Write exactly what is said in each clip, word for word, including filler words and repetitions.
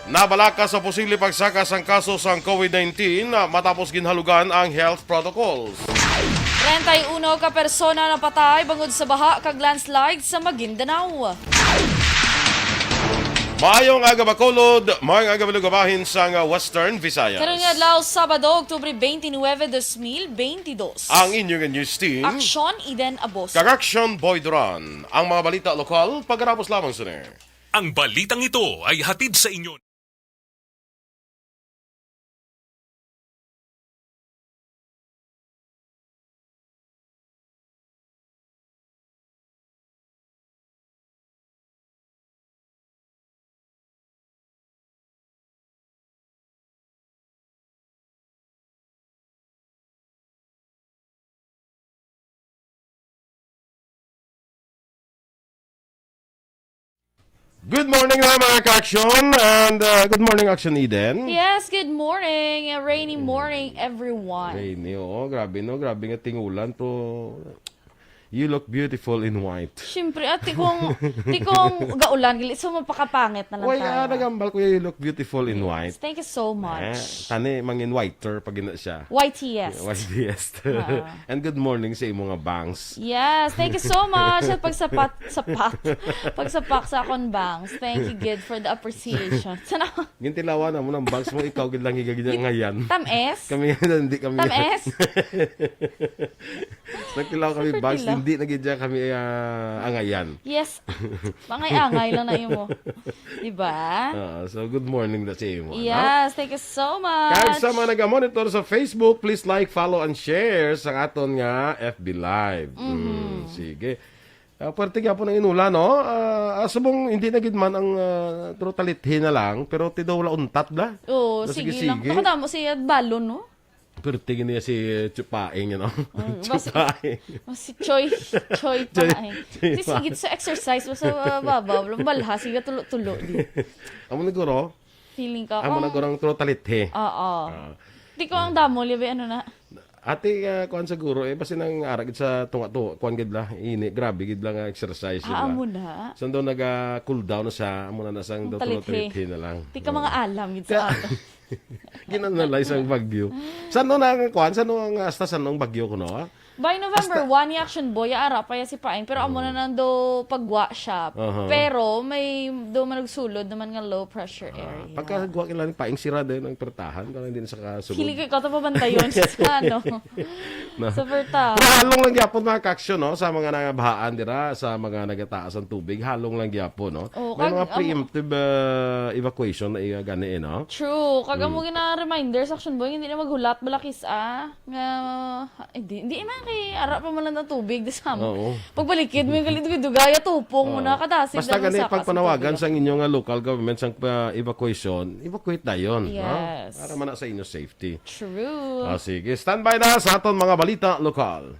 Nabalaka sa posible pagsaka sang kaso sang COVID nineteen matapos ginhalugan ang health protocols. Treinta y uno ka persona napatay bangod sa baha kag landslide sa Maguindanao. Maayong aga, Bacolod, maayong aga, mga bahin sang Western Visayas. Karon nga adlaw, Sabado, Oktubre twenty-nine, dos mil bentidós. Ang inyong news team, Aksyon, Eden Abos. Kag Aksyon, Boy Duran. Ang mga balita lokal, pagkatapos lamang sini. Ang balitang ito ay hatid sa inyo. Good morning na, mga ka-aksyon, and, uh, good morning, Aksyon Eden. Yes, good morning. A rainy morning, everyone. Rainy, oo. Grabe, no? Grabe nga tingulan, pero you look beautiful in white. Siyempre, ati kong, ti kong gaulan, gali, so mapakapangit na lang Uy, tayo. Ah, nagambal ko, you look beautiful in white. Thank you so much. Eh, tani, mangin whiter pag ina siya. Y T S. Y T S. Ah. And good morning sa imo nga bangs. Yes, thank you so much. At pagsapat, sapat, pagsapak sa akon bangs. Thank you, good, for the appreciation. Sana Gintilawan na mo ng bangs mo, ikaw gid lang higa gid ang ngayan. Tam-es? Kami hindi kami. Tam-es? Nagtilaw kami Super bangs, tilaw. Hindi na gid kami, ah, angayan. Yes. Mangay-angay lang na imo. Di ba? Ah, so, good morning na sa imo, no? Yes, thank you so much. Kag sa mga nagamonitor sa Facebook, please like, follow, and share sa aton nga F B Live. Mhm. Mm, sige. Ah, puwerte gyapon ang inula, no? Ah, ah, subong hindi na gid man ang, ah, trutalithe na lang, pero ti daw wala untat bla. Oo, sige lang. Sige-sige. Nakadamo siya balon, no? Puwerte gini si Chupaing, you know? Mm, basi, Chupaing. Basi Choy, Choy Choy, Paing. Choy Paing. Sige, sa exercise, basta, ah, baba, balha, sige, tulo-tulo, di. Amo na guro? Feeling ko, Amo na ang guro ang trutalithe. Oo. Ah. Di ko ang damo, libi, ano na? Ate, ah, kuan siguro, eh, basi nang ara gid sa tunga to, kuan gid la, ini, grabe gid la nga exercise gid la. Ah, amo na. So, daw naga-cool down na siya, amo na na sang Ang daw talithe. Talithe na lang. Di ka Oo. Mga alam gid sa Kaya, ato. Ginanalay sang bagyo. San-o na ang kuan? San-o ang, hasta san-o ang bagyo kuno, ah? By November Hasta one, ni Action Boy, ara pa ya si Paing, pero amo na Oo. Nang do pagwa siya. Aha. Pero may do man nagsulod naman nga low pressure Ah, area. Pagka gwa kila ni Paing sira din ang pertahan, para hindi na sa kasulod. Hilig ko ito pabantayon sa ano, Na. sa pertahan. Pero halong lang gyapon, mga ka-aksyon, no, sa mga nangabahaan dira, sa mga nagataas ang tubig, halong lang gyapon, no? Oh, May kag, mga amo preemptive, ah, evacuation na iya gani, eh, no? True. Kag amo Mm. gina-reminder sa Action Boy, hindi na maghulat, balakis, ah. Nga, hindi, hindi man kay ara pa man lang ang tubig, di sa amo. Oo. Pagbalikid mo yung galit, dugaya, tupong mo Oo. na, kadasig Basta lang gani, sa pagpanawagan kasing tubig. Sa inyo nga local government, sang pa-, evacuation, evacuate dayon, no? Yes. Para man na sa inyo safety. True. Ah, sige, standby na sa aton mga balita lokal.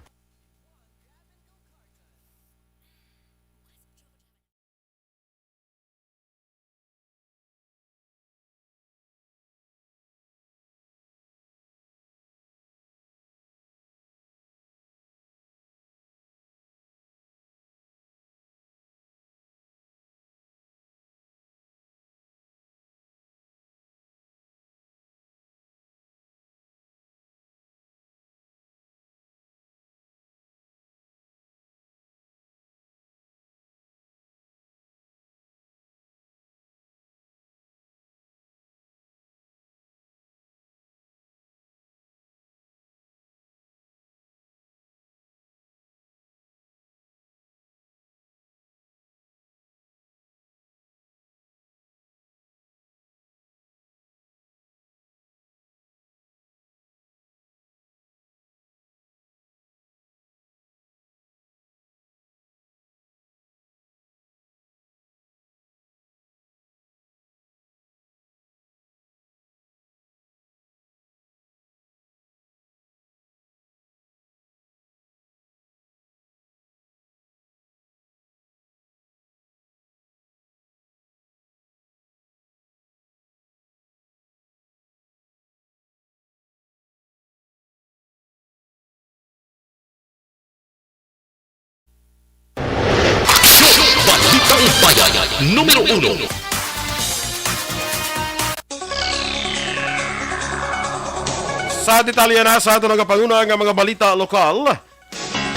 Balitang Bayan, numero uno. Sa detalye na sa aton nagapanguna nga mga balita lokal,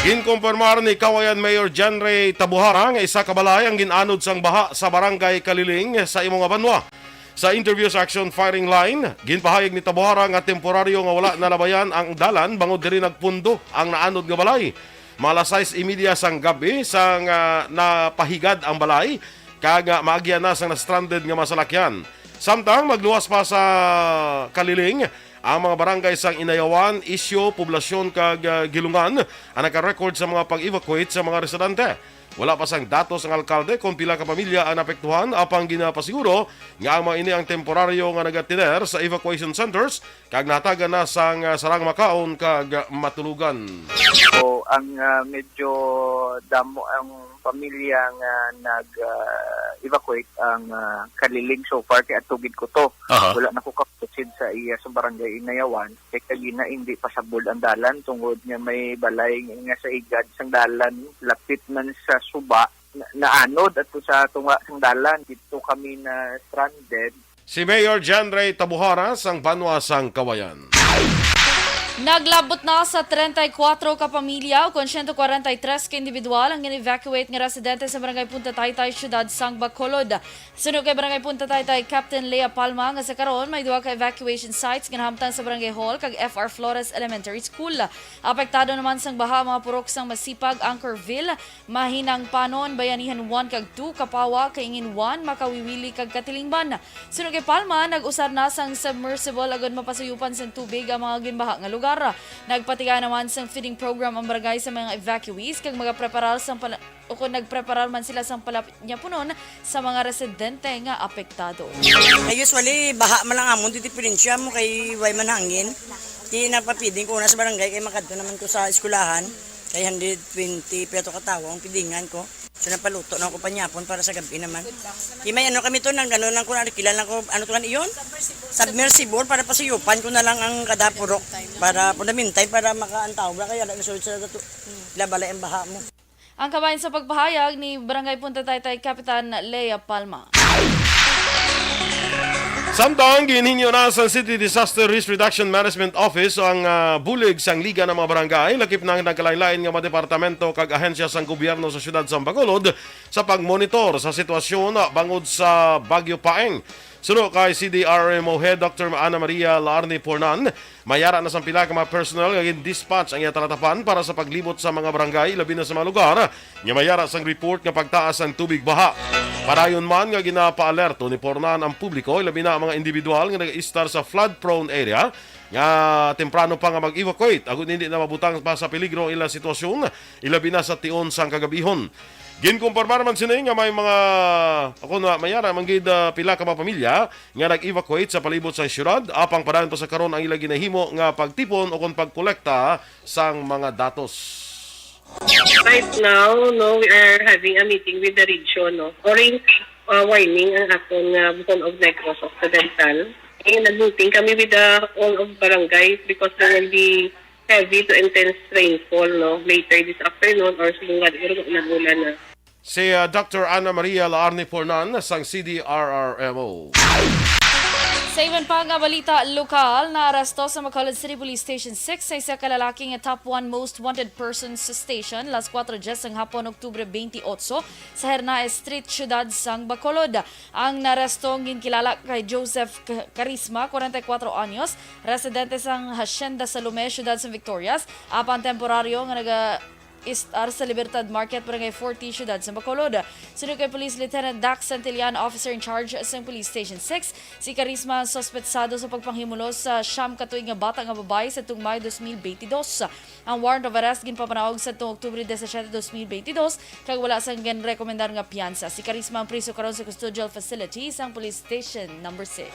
ginkumpirmar ni Kawayan Mayor John Ray Tabuhara nga isa ka balay ang gin-anod sang baha sa Barangay Kaliling sa imo nga banwa. Sa interview sa Action Firing Line, ginpahayag ni Tabuhara nga temporaryo nga wala nalabayan ang dalan bangod diri nagpundo ang naanod nga balay. Mga alas sais y media sang gabi sang, ah, napahigad ang balay, kag, ah, maagyan na sang na-stranded nga mga salakyan. Samtang magluwas pa sa Kaliling ang mga barangay sang Inayawan, Isyo, Poblasyon, kag, ah, Gilungan ang naka-record sa mga pag-evacuate sa mga residente. Wala pa sang datos ang alkalde kon pila ka pamilya ang naapektuhan, apang ginapasiguro nga amo ini ang temporaryo nga nagatiner sa evacuation centers kag nahatagan na sang, ah, sarang makaon kag matulogan. So, ang, ah, medyo damo ang pamilya nga nag, ah, evacuate ang, ah, Kaliling so far kay atugid ko to. Aha. Wala na ko kapusin sa iya sa barangay Inayawan. Kay kagina hindi pasabol ang dalan tungod nga may balay nga sa higad sang dalan, lapit man sa suba, na, naanod ato sa tunga sang dalan. Dito kami na stranded. Si Mayor John Ray Tabuhara sang Banwa sang Kawayan. Naglabot na sa treinta y cuatro ka pamilya o kon siyento kwarenta y tres ka individual ang gin-evacuate nga residente sa Barangay Punta Taytay, Siyudad sang Bacolod. Suno kay Barangay Punta Taytay Captain Lea Palma nga sa karon may duha ka evacuation sites nga nahamtang sa Barangay Hall kag F R Flores Elementary School. Apektado naman sang baha ang mga purok sang Masipag, Anchorville, Mahinangpanon, Bayanihan one kag two, Kapawa, Kaingin one, Makawiwili kag Katilingban. Suno kay Palma, nag-usar na sang submersible agud mapasuyupan sang tubig ang mga ginbaha nga lugar. Nagpatigayon naman sang feeding program ang barangay sa mga evacuees kag magapreparar sang pala-, o kon nagpreparar man sila sang palapit nga punon sa mga residente nga apektado. Kay usually, baha man lang amon, di diferensya mo kay way man hangin. Di napapiding ko una sa barangay kay makadto naman ko sa eskwelahan. Kay hundred twenty peto ka tawo ang pidingan ko. So, napaluto na ako panyapon para sa gabi naman. Di may ano kami to, nang ano lang ko, narikilan lang ko, ano to kan iyon? Submersible para pasuyupan ko na lang ang kada purok para pundamentay para makaantaw. Wala kaya lang sulod sa dato. Labalay ang baha mo. Ang kabahin sa pagpahayag ni Barangay Punta Taytay Kapitan Lea Palma. Samtang ginhinyo na sa City Disaster Risk Reduction Management Office ang, ah, bulig sang Liga ng mga Barangay, lakip na ang nagkalain-lain nga mga departamento kag ahensya sang gobyerno sa siyudad sa Bacolod sa pagmonitor sa sitwasyon, ah, bangod sa Bagyo Paeng. Suno kay C D R M O Head Doctor Ana Maria Laarni Pornan, mayara na sang pila ka mga personnel nga gin-dispatch ang iya talatapan para sa paglibot sa mga barangay, labi na sa mga lugar nga mayara sang report nga pagtaas ang tubig baha. Padayon man nga ginapaalerto ni Pornan ang publiko, labi na ang mga individual nga nagaistar sa flood-prone area, nga temprano pa nga mag-evacuate agud hindi na mabutang pa sa peligro ang ilang sitwasyon, ilabi na sa tion sang kagabihon. Ginkumpirmar man sini nga may mga, ako na, mayara man gid, ah, pila ka mga pamilya nga nag-evacuate sa palibot sa siyudad, apang padayon pa sa karon ang ila ginahimo nga pagtipon o kon pagkolekta sang mga datos. Right now, no, we are having a meeting with the region, no. Orange, uh, warning ang aton nga Bohol ug Negros Occidental. And nag-meeting kami with the all of barangays because there will be heavy to intense rainfall, no, later this afternoon or sa mga oras nga nag-ulan na. Si, ah, Doctor Ana Maria Laarni Pornan sang C D R R M O. Sa iban pa nga balita lokal, naaresto sa Bacolod City Police Station six sa isa ka lalaki nga top one most wanted person sa station, alas kuwatro diyes sang hapon, Oktubre twenty-eight, sa Hernaez Street, siyudad sang Bacolod. Ang naaresto ginkilala kay Joseph K-, Carisma, kwarenta y kuwatro anyos, residente sang Hacienda Salome, siyudad sang Victorias, apan temporaryo nga naga-, istar sa Libertad Market, Barangay forty, siyudad sa Bacolod. Suno kay Police Lieutenant Dax Santillan, officer in charge sa Police Station six, si Carisma ang suspetsado sa pagpanghimulos sa siyam ka tuig nga bata nga babayi sadtong Mayo dos mil benti dos. Ang warrant of arrest ginpamanaog sadtong Oktubre disisiete, dos mil benti dos, kag wala sang ginrekomendar nga piyansa. Si Carisma ang priso karon sa custodial facility sang Police Station Number six.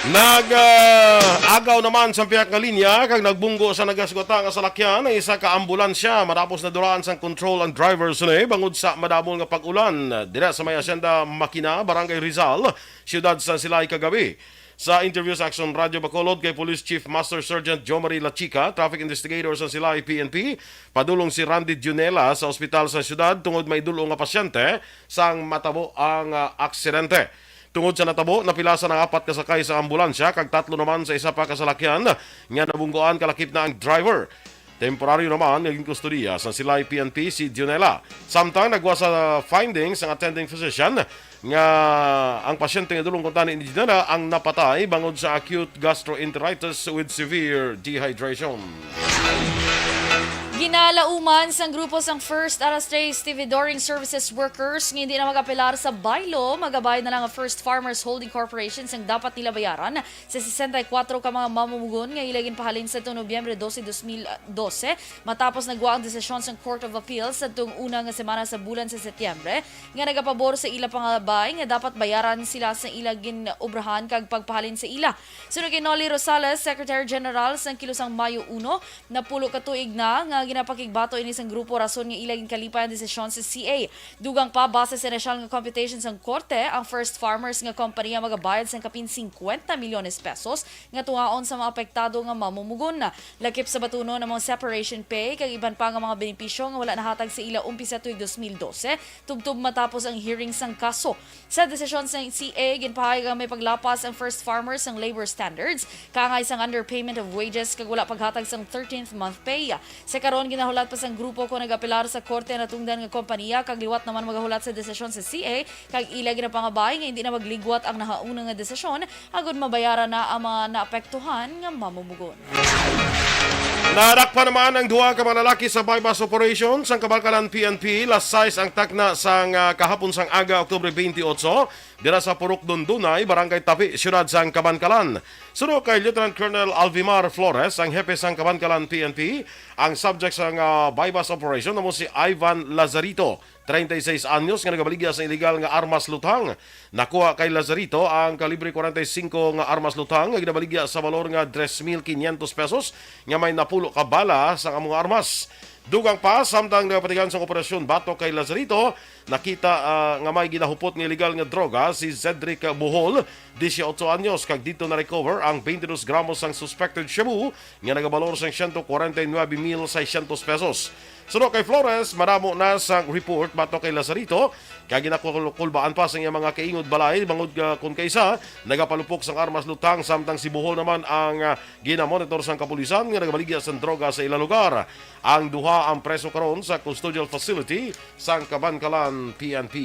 Nag, ah, agaw naman sa pihak nga linya kag nagbunggo sa nagasugata nga salakyan ang isa ka ambulansya matapos naduraan sang control ang driver sini bangod sa madamol nga pag-ulan dira sa may Hacienda Makina, Barangay Rizal, siyudad sa Silay kagabi. Sa interview sa Action Radio Bacolod kay Police Chief Master Sergeant Jomari Lachica, traffic investigator sa Silay P N P, padulong si Randy Junela sa ospital sa siyudad tungod may dul-ong nga pasyente sang matabo ang, ah, aksidente. Tungod sa natabo, napilasan ang apat ka sakay sa ambulansya kag tatlo naman sa isa pa ka salakyan nga nabunggoan, kalakip na ang driver. Temporaryo naman nga ginkustodiya sa Silay P N P si Dionela. Samtang nagwa sa findings ang attending physician nga ang pasyente nga dulong kuntani ni Dionela ang napatay bangod sa acute gastroenteritis with severe dehydration. Ginalauman sang grupo sang First Aras Day Stevedoring Services Workers nga hindi na mag-apelar sa baylo, magabayad na lang ang First Farmers Holding Corporation sang dapat nila bayaran sa sesenta y kuatro ka mga mamumugon nga ila ginpahalin sa Nobyembre dose, dos mil dose, matapos nagwa ang desisyon sang Court of Appeals sa tung una nga semana sa bulan sa Setyembre nga nagapabor sa ila pangabay nga dapat bayaran sila sa ila gin-obrahan kag pagpahalin sa ila. Suno kay Nolly Rosales, Secretary General sang Kilusang Mayo Uno, napulo ka tuig na nga ginapakigbato ini sang grupo rason nga ila ginkalipay ang desisyon sa C A. Dugang pa, base sa inisyal nga computation sang korte, ang First Farmers nga kompanya magabayad sang kapin singkwenta milyones pesos nga tungaon sa mga apektado nga mamumugon. Lakip sa batunon ang mga separation pay kag iban pa nga mga benepisyo nga wala nahatag sa ila umpisa tuig dos mil dose, tubtob matapos ang hearing sang kaso. Sa desisyon sang C A, ginpahayag nga may paglapas ang First Farmers sang labor standards, kaangay sang underpayment of wages kag wala paghatag sang thirteenth month pay. Sa karon, ginahulat pa sang grupo kon nag-apelar sa korte ang natungdan nga kompanya kag liwat naman magahulat sa desisyon sa C A kag ila ginapangabay nga hindi na magligwat ang nahauna nga desisyon agud mabayaran na ang mga naapektuhan nga mamumugon. Nadakpan naman ang duha ka mga lalaki sa buy-bust operation sang Kabankalan P N P. Las sais ang takna sang, ah, kahapon sang aga, Oktubre twenty-eight, dira sa Purok Dundunay, Barangay Tapi, siyudad sang Kabankalan. Suno kay Lieutenant Colonel Alvimar Flores, ang hepe sang Kabankalan P N P, ang subject sang, ah, buy-bust operation amo si Ivan Lazarito, treinta y seis anyos, nga nagabaligya sa iligal nga armas luthang. Nakuha kay Lazarito ang kalibre kwarenta y singko nga armas luthang nga ginabaligya sa balor nga tres mil quinientos pesos, nga may napulo ka bala sang amo nga armas. Dugang pa, samtang nagapatigayon sang operasyon batok kay Lazarito, nakita, ah, nga may ginahupot nga iligal nga droga si Cedric Bohol, dieciocho anyos, kag dito na-recover ang twenty-dos gramos sang suspected shabu nga nagabalor sang ciento cuarenta y nueve mil seiscientos pesos. Suno kay Flores, madamo na sang report batok kay Lazarito, kag ginakulbaan pa sa iyang mga kaingod balay, bangod nga kon kaisa nagapalupok sang armas luthang, samtang si Bohol naman ang, ah, ginamonitor sang kapulisan nga nagabaligya sang droga sa ila lugar. Ang duha ang preso karon sa custodial facility sang Kabankalan P N P.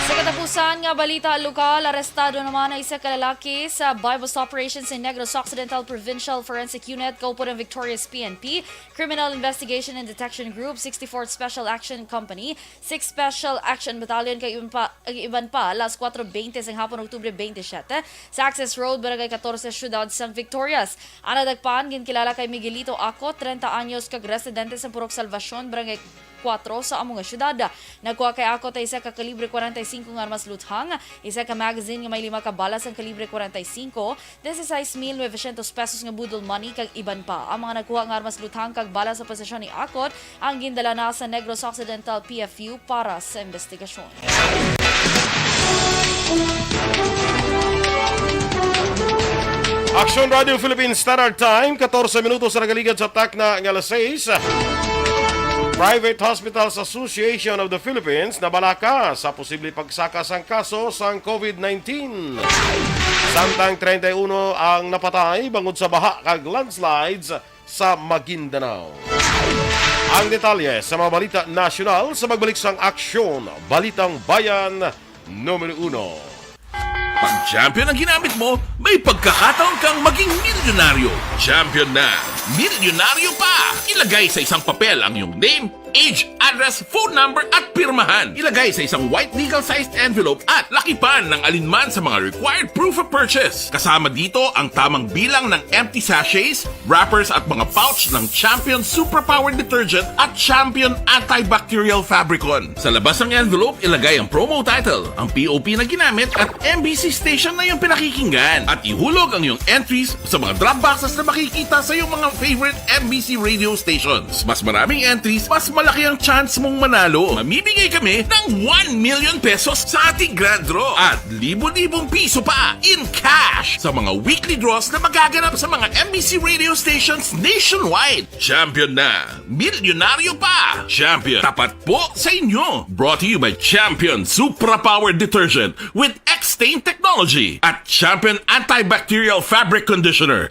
Sa katapusan nga balita lokal, arestado naman ang isa ka lalaki sa buy-bust operation sa Negros Occidental Provincial Forensic Unit, kaupod ang Victorious P N P, Criminal Investigation and Detection Group, sixty-fourth Special Action Company, sixth Special Action Battalion, kag iban pa, kag iban pa, alas kuwatro bente sang hapon, Oktubre twenty-seven, sa Access Road, Barangay katorse, Siyudad sang Victorias. Ang nadakpan, ginkilala kay Miguelito Acot, treinta anyos, kag residente sa Purok Salvacion, Barangay kuwatro sa amo nga siyudad. Nakuha kay Acot ang isa ka kalibre kwarenta y singko nga armas luthang, isa ka magazine nga may lima ka bala sang kalibre kwarenta y singko, dieciséis mil novecientos pesos nga boodle money, kag iban pa. Ang mga nakuha nga armas luthang kag bala sa posesyon ni Acot ang gindala na sa Negros Occidental P F U para sa investigasyon. Aksyon Radio Philippines Standard Time, katorse minutos na nagaligad sa takna nga alas sais. Private Hospitals Association of the Philippines nabalaka sa posible pagsaka sang kaso sang COVID nineteen. Samtang treinta y uno ang napatay bangod sa baha kag landslides sa Maguindanao. Ang detalye sa mga balita nasyonal sa pagbalik sang Aksyon, Balitang Bayan, numero uno. Pag champion ang ginamit mo, may pagkakataon kang maging milyonaryo. Champion na, milyonaryo pa! Ilagay sa isang papel ang iyong name, age, address, phone number, at pirmahan. Ilagay sa isang white legal-sized envelope at lakipan ng alinman sa mga required proof of purchase. Kasama dito ang tamang bilang ng empty sachets, wrappers, at mga pouch ng Champion Superpower Detergent at Champion Antibacterial Fabricon. Sa labas ng envelope, ilagay ang promo title, ang P O P na ginamit, at M B C station na iyong pinakikinggan. At ihulog ang iyong entries sa mga drop boxes na makikita sa iyong mga favorite M B C radio stations. Mas maraming entries, mas Laki ang chance mong manalo. Mamimigay kami ng one million pesos sa ating grand draw at libo-libong piso pa in cash sa mga weekly draws na magaganap sa mga M B C radio stations nationwide. Champion na, milyonaryo pa. Champion, tapat po sa inyo. Brought to you by Champion Supra Power Detergent with X-Stain Technology at Champion Antibacterial Fabric Conditioner.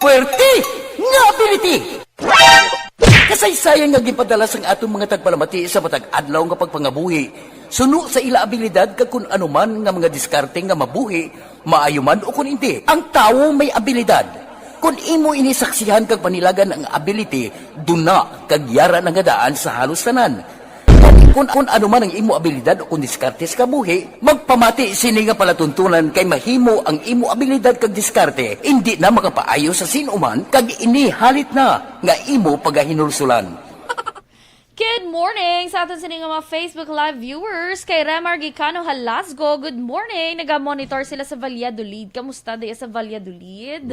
Puwerte nga ability! Kasaysayan nga ginpadala sang aton mga tagpalamati sa matag adlaw nga pagpangabuhi, suno sa ila abilidad kag kun ano man nga mga diskarte nga mabuhi, maayo man o kun indi. Ang tawo may abilidad. Kun imo ini saksihan kag panilagan ang ability, duna kag yara na nga daan sa halos tanan. Gani, kun, kun ano man ang imo abilidad o kun diskarte sa kabuhi, magpamati sini nga palatuntunan kay mahimo ang imo abilidad kag diskarte indi na makapaayo sa sin-o man kag ini halit na nga imo pagahinulsulan. Good morning sa aton sini nga mga Facebook Live viewers. Kay Remar Gicano Halasgo, good morning. Naga-monitor sila sa Valladolid. Kamusta diya sa Valladolid?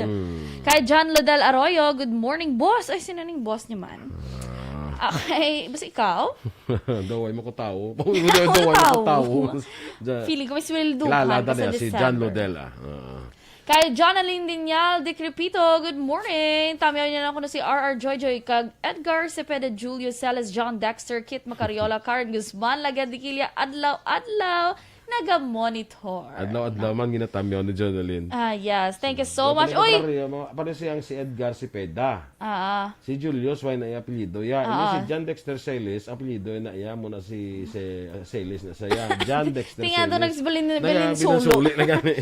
Kay John Lodel Arroyo, good morning, boss. Ay, sino ning boss niya man? Okay, basta ikaw? Daway mo ko tawo. Ikaw Daway mo ko tawo. tawo. Ja- Feeling ko may sweldohan Kilala ka sa na si December. John Lodel, ah. Oo. Kay Jonalyn Dinyal de Crepito, good morning. Tamyaw niya lang kuno si R R Joyjoy kag Edgar Cepeda, Julio Celes, John Dexter, Kit Macariola, Karen Guzman, Lagad Diquilla, adlaw-adlaw naga-monitor. Adlaw-adlaw man ginatamyaw ni Jonalyn. Ah, yes. Thank you so much. Uy! Pareho, pareho siyang si Edgar Cepeda. Ah, Si Julius, why na iya apelyido? Ya, ini Ah. si John Dexter Celis, ang apelyido na iya mo na si, si uh, Celis na siya. John Dexter Tingnan to, Celis. nagsbalin-balin Naya, solo. binasuli na gani.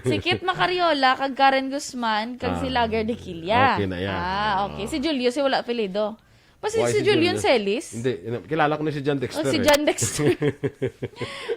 Si Kit Macariola, kag Karen Guzman, kag si Lager de Quilla. Okay na yan. Ah, okay. Si Julius, si wala apelyido. Basta Why si, si Julian Julius? Celis? Hindi, ina- kilala ko na si John Dexter. O si eh. John Dexter.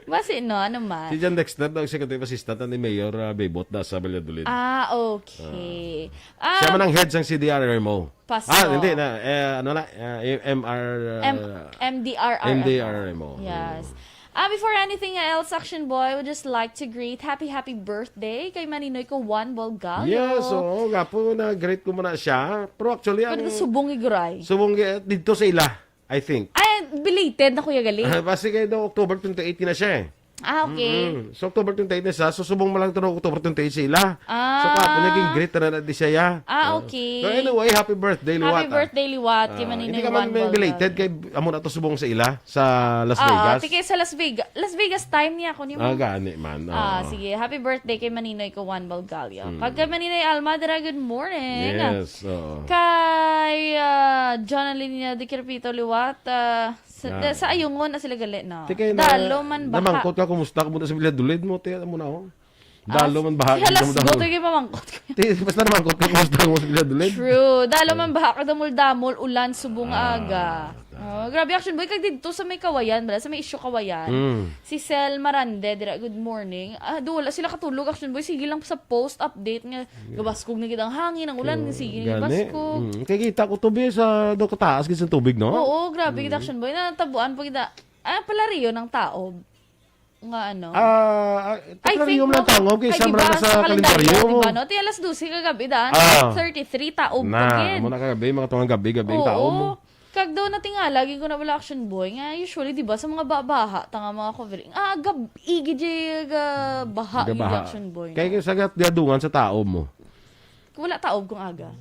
Basi no, ano man. Si John Dexter daw, secretary assistant ni Mayor uh, Bebot da sa Valladolid. Ah, okay. Siya Ah, man ang head sang C D R R M O. Paso. Ah, hindi na. Eh, ano na? Uh, M R... Uh, M- M D R R M O. M D R M O. Yes. Ah, before anything else, Action Boy, I would just like to greet happy, happy birthday kay Maninoy ko Juan Bolgallo. Yes, oo. Nga po, na-greet ko muna siya. Pero actually, ang... Pero subong iguray. Subong eh, dito sa ila, I think. Ay, belated na Kuya Gali. Ah, basi kayo daw, October twenty-eight na siya eh. Ah, okay. Mm. So, October twenty-eight na siya. So, subong mo lang ito October twenty-eight sa ila. Ah. So, kapo naging greet na na di siya. Ah, okay. So, anyway, happy birthday, liwat. Happy birthday, liwat. Kay Ah, Maninoy hindi ka Juan man may Bolgallo. Belated kay amo na to subong sa ila sa Las Ah, Vegas. Tike sa Las Vegas. Las Vegas time niya ako ni Ah, gani man. Ah, Oo. sige. Happy birthday kay Maninoy ko Juan Bolgallo. Kag kay Maninoy Alma, dira, good morning. Yes, oo. Kay ah, Jonalyn niya de Kirpito liwat, ah, sa, Ah. sa Ayungon na sila gali, no? Tike na, Dalo man baha. Namangkot ka, kumusta ka muna sa Valladolid mo? Tiyan mo na, oh. Dalo man baha. Si Halas damdam go, mo. Tike mamangkot ko. Ti, basta namangkot ka, kumusta ka mo sa Valladolid? True. Dalo man baha, kadamol-damol, ulan, subong nga Ah, aga. Oh, grabe, Action Boy, kag dito sa may Kawayan, bala, sa may issue Kawayan. Mm. Si Sel Marande, dira, good morning. Ah, do, wala sila katulog, Action Boy. Sige lang sa post update nga gabaskog na gid ang hangin, ang ulan, sige na Gani. gabaskog. Mm. Kay kita ko tubi sa do kataas gid sa tubig, no? Oo, grabe gid, Action Boy. Natabuan po kita. Ah, palariyo ng taob. Nga ano. Ah, ah, I think kalendaryo mo lang tangob kay kay sa di mga ba, sa sa kalendaryo kalendaryo, mo. Di ba, no? Tiyan alas dose kagabi, daan. Ah. Thirty-three, taob Na, pa gid. Amo na kagabi, mga tungang gabi, gabi ang Oo. taob mo. Kag daw natingala, gid ko na wala, Action Boy, nga usually, di ba, sa mga ba- baha, tanga mga covering. Ah, gab-i gid, ga baha, gid, Gabaha. Action Boy. Kay sa gat gadungan sa taob mo. Wala taob kung aga.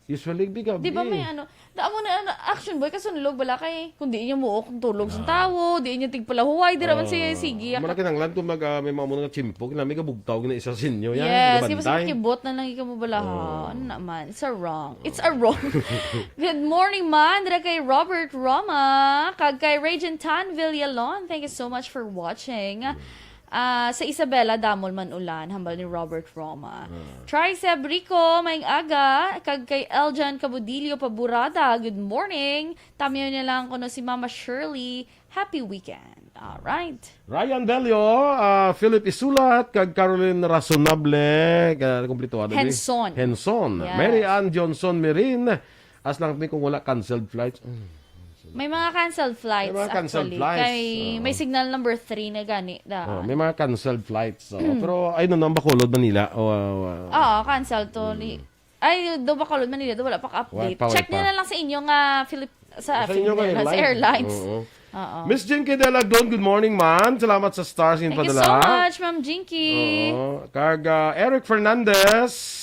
Usually, bigabi. Di ba may ano, damo na ano, Action Boy, kasunlog bala kay, kung di niya muok ang tulog sa tawo, di niya tigpalahuway, di raman siya sige. Muna kinanglan kung mag, ah, may mga muna nga chimpo, kinami ka bugtaw na isa sa inyo. Yan, Yes, mga kasi bantay. Kibot na lang ikaw mo bala, ha? Ano naman? It's a wrong. It's a wrong. Good morning, man. Dira kay Robert Roma, kag kay Regent Tan Villalon. Thank you so much for watching. Ah, sa Isabela, damol man ulan, hambal ni Robert Roma. Tricep Rico, maayong aga, kag kay Eljan Cabudillo Paburada, good morning. Tamyaw niya lang kuno si Mama Shirley, happy weekend. All right. Ryan Delio, ah, Philip Isulat, kag Caroline Rasonable, ka, kompleto, ano, Henson. Henson. Yes. Mary Ann Johnson Mirin, as lang mi kung wala canceled flights. Mm. May mga canceled flights, May mga canceled actually. flights, Kay oo. may signal number three na gani. Oh, may mga canceled flights. Oh. Pero ayun na, Bacolod, Manila. Oh, ah, ah. Oo, cancel to. Li- Ay, do Bacolod, Manila, do wala pa ka-update. Wala pa, wala Check pa. Nyo na lang sa inyo nga Philip, sa Sa inyo nga Philippine Airlines. Airlines. Oo. Oo. Miss Jean Kay Delagdon, good morning, man. Salamat sa stars nga Thank you inpadala. So much, Ma'am Jinky. Oo. Kag, ah, Eric Fernandez,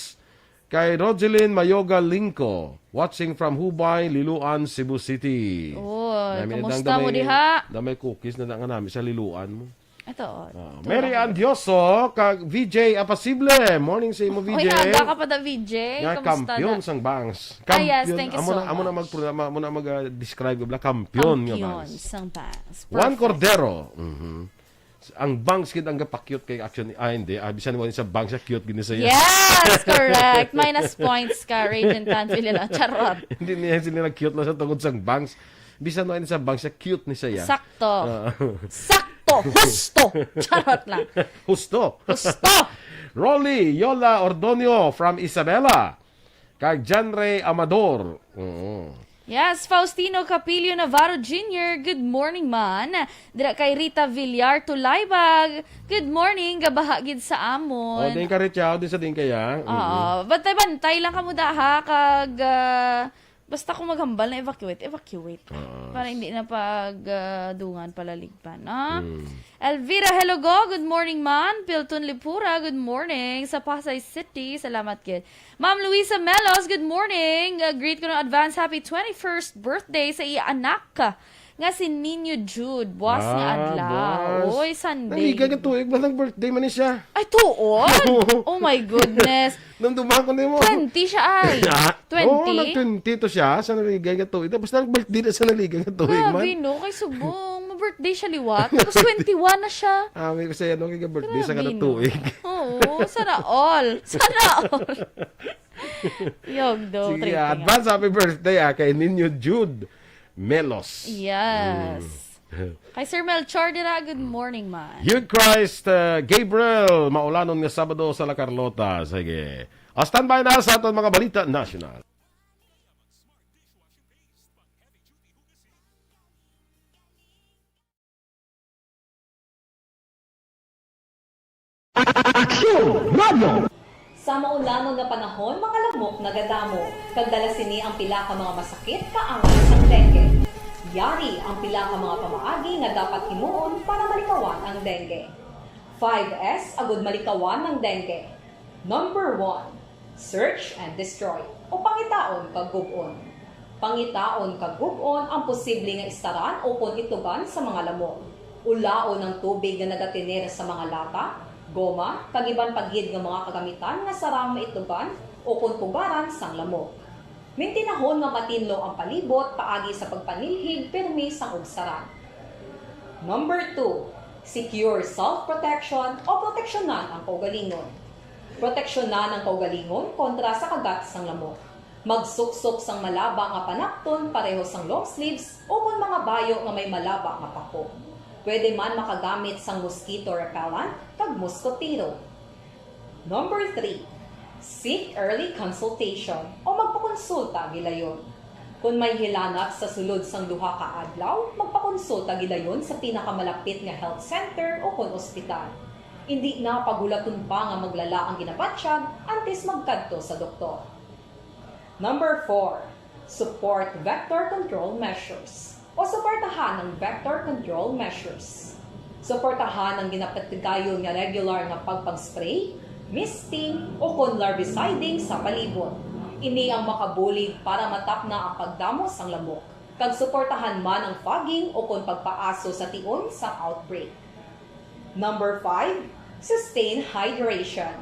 kay Rogelyn Mayoga Lingco, watching from Hubay, Liloan, Cebu City. Oy, Nami na kamusta dang mo gamay, diha? Damay cookies na nga nami sa Liloan mo. Ito, oh. Ah, Ito Mary lang. Ann Dioso, kag V J Apasible. Morning sa imo, Uy, V J. Aga ka pa da, V J. Nga Kamusta kampiyon na? Sang bangs. Ah, yes, Kampiyon. Thank you Amo so na, amo na much. Magprograma, amo na mag-, ah, describe, bla, kampiyon nga Kampiyon bangs. Sang bangs. Juan Perfect. Cordero. Mhm. Ang bangs gid ang gapakyut kay action. Ah, hindi. Ah, bisan wala sa bangs, siya cute gid ni siya. Yes, correct. Minus points ka, Radiant Tanfil lang. Charot. Hindi niya sila nag-cute lang sa tungod sang bangs. Bisan wala sa bangs, siya cute ni siya. Sakto. Ah. Sakto. Husto. Charot lang. Husto. Husto. Rolly Yola Ordonio from Isabela. Kag John Ray Amador. Oo. Yes, Faustino Capillo Navarro Junior, good morning, man. Dira kay Rita Villar Tulaybag, good morning, gabaha gid sa amon. Oh, din ka, Richard, din sa din kaya. Oo, Mm-mm. bantay-bantay lang kamo da, ha, kag, ah, basta kung maghambal na evacuate, evacuate. Oo. Para hindi na pag, ah, dungan palaligpan, no? Mm. Elvira Helogo, good morning, man. Pilton Lipura, good morning. Sa Pasay City, salamat gid. Ma'am Luisa Melos, good morning. Uh, greet ko ng advance happy twenty-first birthday sa iya anak nga si Niño Jude. Buwas nga Ah, adlaw. Buwas. Oy, Sunday. Naligan nga tuig ba nang birthday man ni siya? Ay, tuon? Oh my goodness. Nandumang ko nimo. Twenty siya ay. Twenty? Oo, nag-twenty to siya sa naligan nga tuig. Tapos nang birthday na sa naligan nga tuig man. Grabe, no? Kay subong, ma-birthday siya liwat. Tapos twenty-one na siya. Ah, may kasi ano, kaya birthday sa Grabe, kada no? tuig. Oo, sana all. Sana all. Yog, do, Sige, trip ah, nga. advance happy birthday, ah, kay Niño Jude Melos. Yes. Mm. Kay Sir Melchor dira, good morning, man. Hugh Christ, uh, Gabriel, maulanon nga Sabado sa La Carlota. Sige. O, standby na sa aton mga balita national. Aksyon Radio! Sa maulanon nga panahon, mga lamok nagadamo, kag dala sini ang pila ka mga masakit kaangay sang dengue. Yari ang pila ka mga pamaagi nga dapat himuon para malikawan ang dengue. Five S agud malikawan ang dengue. Number one, search and destroy, o pangitaon kag gub-on. Pangitaon kag gub-on ang posible nga istaran ukon itlogan sa mga lamok. Ulaon ang tubig nga nagatener sa mga lata, goma, kag iban pa gid nga mga kagamitan nga sarang maitlogan ukon pugaran sang lamok. Mintinahon nga matinlo ang palibot paagi sa pagpanilhig pirmi sang ubsaran. Number two, secure self-protection o proteksyonan ang kaugalingon. Proteksyonan ang kaugalingon kontra sa kagat sang lamok. Magsuksok sang malaba nga panapton pareho sang long sleeves ukon mga bayo nga may malaba nga pako. Pwede man makagamit sang mosquito repellent kag moskotero. Number three, seek early consultation o magpakonsulta gilayon. Kon may hilanat sa sulod sang duha ka adlaw, magpakonsulta gilayon sa pinakamalapit nga health center ukon ospital. Indi na paghulaton pa nga maglala ang ginabatyag antes magkadto sa doktor. Number four, support vector control measures o suportahan ang vector control measures. Suportahan ang ginapatigayon nga regular nga pagpag-spray, misting, ukon larviciding sa palibot. Ini ang makabulig para matapna ang pagdamo sang lamok, kag suportahan man ang fogging ukon pagpaaso sa tion sang outbreak. Number five, sustain hydration,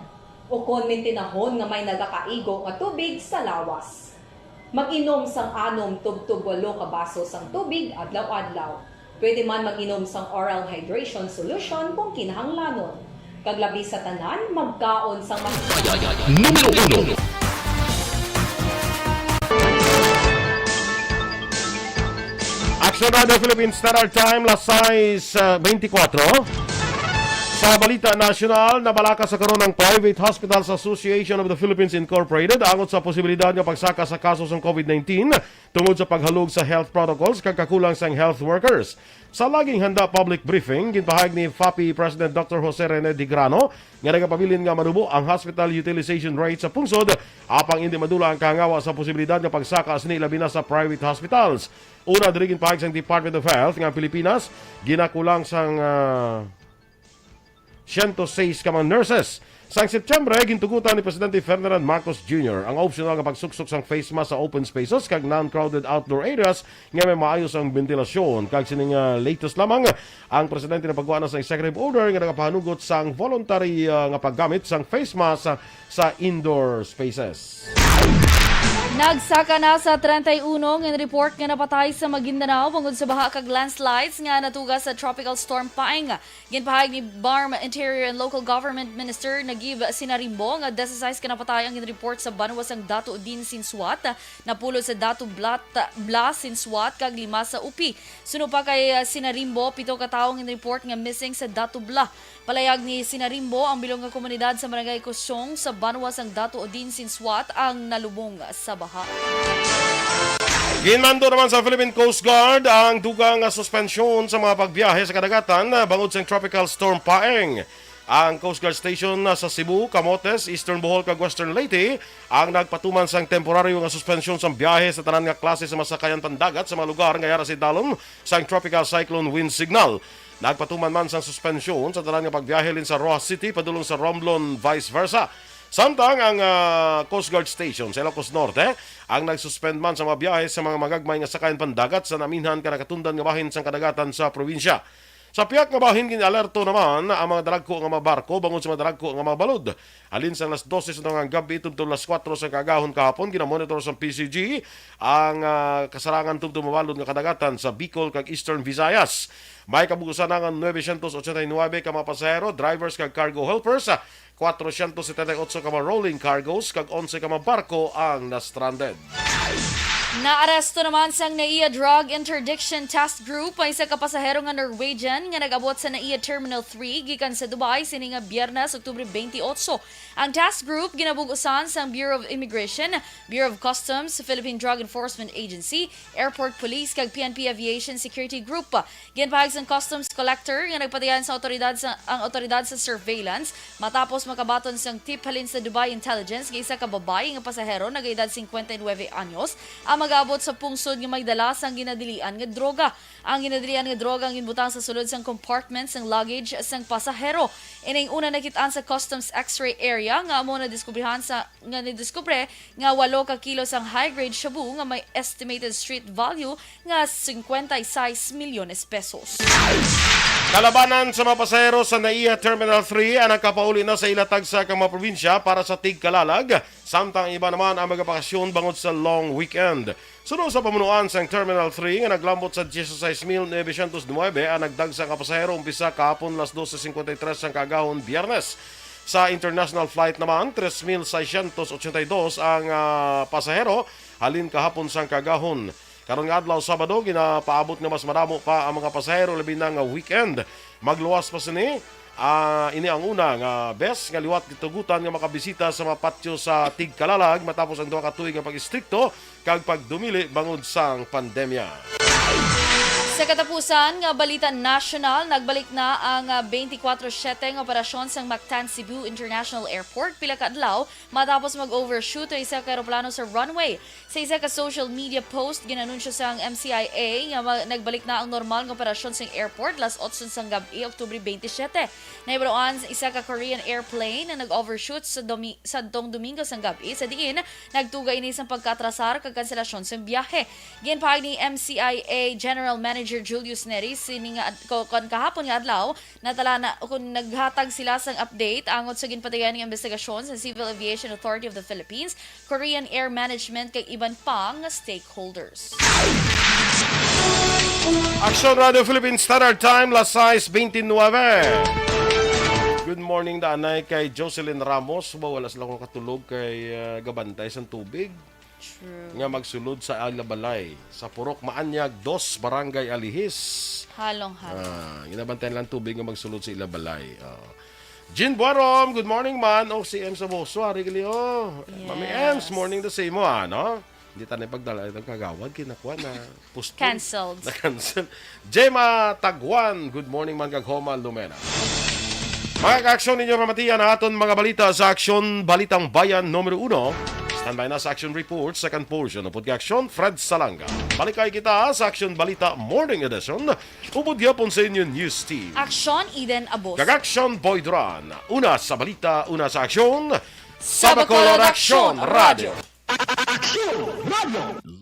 ukon mintinahon nga may nagakaigo nga tubig sa lawas. Mag-inom sang anom tubtob walo ka baso sang tubig adlaw-adlaw. Pwede man mag-inom sang oral hydration solution kung kinahanglanon. Kag labi sa tanan, magkaon sang mas Numero uno. Action Radio Philippines Standard Time, las sais, ah, veinticuatro. Sa balita nasyonal, nabalaka sa karon ang Private Hospitals Association of the Philippines Incorporated angot sa posibilidad nga pagsaka sa kaso sang COVID nineteen tungod sa paghalog sa health protocols kag kakulang sang health workers. Sa laging handa public briefing, ginpahayag ni FAPI President Doctor Jose Rene Digrano nga nagapabilin nga manubo ang hospital utilization rate sa pungsod, apang indi madula ang kahangawa sa posibilidad nga pagsaka sini, labi na sa private hospitals. Una, diri ginpahayag sang Department of Health nga ang Pilipinas ginakulang sang, ah, siyento sais ka mga nurses. Sang Setyembre, gintugutan ni Presidente Ferdinand Marcos Junior ang optional nga pagsuksok sang face mask sa open spaces kag non-crowded outdoor areas nga may maayo sang bentilasyon. Kag sining, ah, latest lamang, ang presidente nagpagwa na sa executive order nga nagapahanugot sang voluntary, ah, nga paggamit sang face mask sa, sa indoor spaces. Nagsaka na sa treinta y uno nga report nga napatay sa Maguindanao bangod sa baha kag landslides nga natuga sa Tropical Storm Paeng. Ginpahayag ni BARMM Interior and Local Government Minister Najib Sinarimbo nga disisais ka napatay ang ginreport sa banwa sang Dato Din Sinsuat, napulo sa Dato Blat, Bla Sinsuat, kag lima sa Upi. Suno pa kay, ah, Sinarimbo, pito ka tawo ang ginreport nga missing sa Dato Bla. Palayag ni Sinarimbo, ang bilog nga komunidad sa Barangay Kusong sa banwa sang Dato Din Sinsuat ang nalubong sa baha. Ginmando naman sa Philippine Coast Guard ang dugang nga suspensyon sa mga pagbiyahe sa kadagatan, ah, bangod sang Tropical Storm Paeng. Ang Coast Guard Station, ah, sa Cebu, Camotes, Eastern Bohol, kag Western Leyte ang nagpatuman sang temporaryo nga suspensyon sang biyahe sa tanan nga klase sa mga sakayan pandagat sa mga lugar nga yara sa idalom sang Tropical Cyclone Wind Signal. Nagpatuman man sang suspensyon sa tanan nga pagbiyahe halin sa Roxas City padulong sa Romblon, vice versa. Samtang ang, ah, Coast Guard Station sa Ilocos Norte ang nag-suspend man sa mga biyahe sa mga magagmay nga sakayan pandagat sa naminhan ka nakatundan nga bahin sang kadagatan sa probinsya. Sa pihak nga bahin, gin-alerto naman ang mga dalagko nga mga barko bangod sa mga dalagko nga mga balod. Halin sang alas dose sa tungang gab-i tubtob alas kuwatro sa kaagahon kahapon, ginamonitor sang P C G ang, ah, kasarangan tubtob mabalod nga kadagatan sa Bicol kag Eastern Visayas. May kabug-usan na nga nuebe syentos ochenta y nuebe ka mga pasahero, drivers kag cargo helpers, ah, kuwatro syentos setenta y otso ka mga rolling cargos, kag onse ka mga barko ang na-stranded. Naaresto naman sang NAIA Drug Interdiction Task Group ang isa ka pasahero nga Norwegian nga nag-abot sa NAIA Terminal three gikan sa Dubai sini nga Biyernes, Oktubre twenty-eight. Ang task group ginabug-usan sang Bureau of Immigration, Bureau of Customs, Philippine Drug Enforcement Agency, Airport Police, kag P N P Aviation Security Group. Ginpahayag sang customs collector nga nagpatigayon sa awtoridad sa, ang awtoridad sa surveillance matapos makabaton sang tip halin sa Dubai Intelligence nga isa ka babayi nga pasahero nagaedad singkwenta y nuebe anyos ang mag-abot sa pungsod nga may dala sang ginadilian nga droga. Ang ginadilian nga droga ang ginbutang sa sulod sang compartment sang luggage sang pasahero. Ining una nakit-an sa customs X-ray area nga amo nadiskubrihan sa, nga nadiskubre nga walo ka kilo sang high-grade shabu nga may estimated street value nga singkwenta y seis milyones pesos. Kalabanan sa mga pasahero sa NAIA Terminal three ang nagkapauli na sa ila tagsa ka mga probinsya para sa tigkalalag, samtang ang iba naman ang magabakasyon bangod sa long weekend. Suno sa pamunuan sang Terminal three nga naglambot sa dieciséis mil novecientos nuebe ang nagdagsa nga pasahero umpisa kahapon alas dose cincuenta y tres sang kaagahon, Biyernes. Sa international flight naman, tres mil seiscientos ochenta y dos ang, ah, pasahero halin kahapon sang kaagahon. Karon nga adlaw, Sabado, ginapaabot nga mas madamo pa ang mga pasahero, labi na nga weekend. Magluwas pa sini, ah, ini ang una nga bes nga liwat gitugutan nga makabisita sa mga patyo sa tigkalalag matapos ang duha ka tuig nga pag-istrikto kag pagdumili bangod sang pandemya. Sa katapusan nga balita nasyonal, nagbalik na ang, ah, twenty-four seven nga operasyon sang Mactan Cebu International Airport pila ka adlaw matapos mag-overshoot ang isa ka eroplano sa runway. Sa isa ka social media post, ginanunsyo sang M C I A nga ma-, nagbalik na ang normal nga operasyon sang airport alas otso sang gab-i, Oktubre twenty-seven. Nahibaluan sa isa ka Korean airplane na nag-overshoot sa Domi-, sadtong Domingo sang gab-i, sa diin nagtuga ini sang pagkaatrasar kag kanselasyon sang biyahe. Ginpahayag ni M C I A General Manager Julius Neri sini nga ad-, ko-, kon kahapon nga adlaw, natala na, kun naghatag sila sang update angot sa ginpatigayon nga investigasyon sa Civil Aviation Authority of the Philippines, Korean Air Management kag iban pa nga stakeholders. Aksyon Radio Philippine Standard Time, las sais bente nuebe. Good morning, danay kay Jocelyn Ramos. Ba, wala sila akong katulog kay, ah, gabantay sang tubig. True. nga magsulod sa ila balay. Sa Purok Maanyag dos, Barangay Alihis. Halong-halong. Ah, ginabantayan lang tubig nga magsulod sa ila balay. Ah. Jean Buarom, good morning man. O si M sa Boso, Ari Galio. Mami Yes. Ems, morning the same mo, ano? Hindi tayo pagdala itong kagawad, kinakuha na. Postpone. Cancelled. Na-cancel. Gemma Tagwan, good morning man kag Homa Lumena. Mga ka-aksyon, ninyo pamatian ang aton mga balita sa Aksyon Balitang Bayan numero uno. Standby na sa Aksyon Report, second portion. Upod kay Aksyon, Fred Salanga. Balikay kita sa Aksyon Balita Morning Edition. Upod gyapon sa inyo News Team. Aksyon, Eden Abos. Kag Aksyon, Boy Duran. Una sa balita, una sa aksyon. Sa Bacolod Aksyon Radyo. Aksyon Radyo.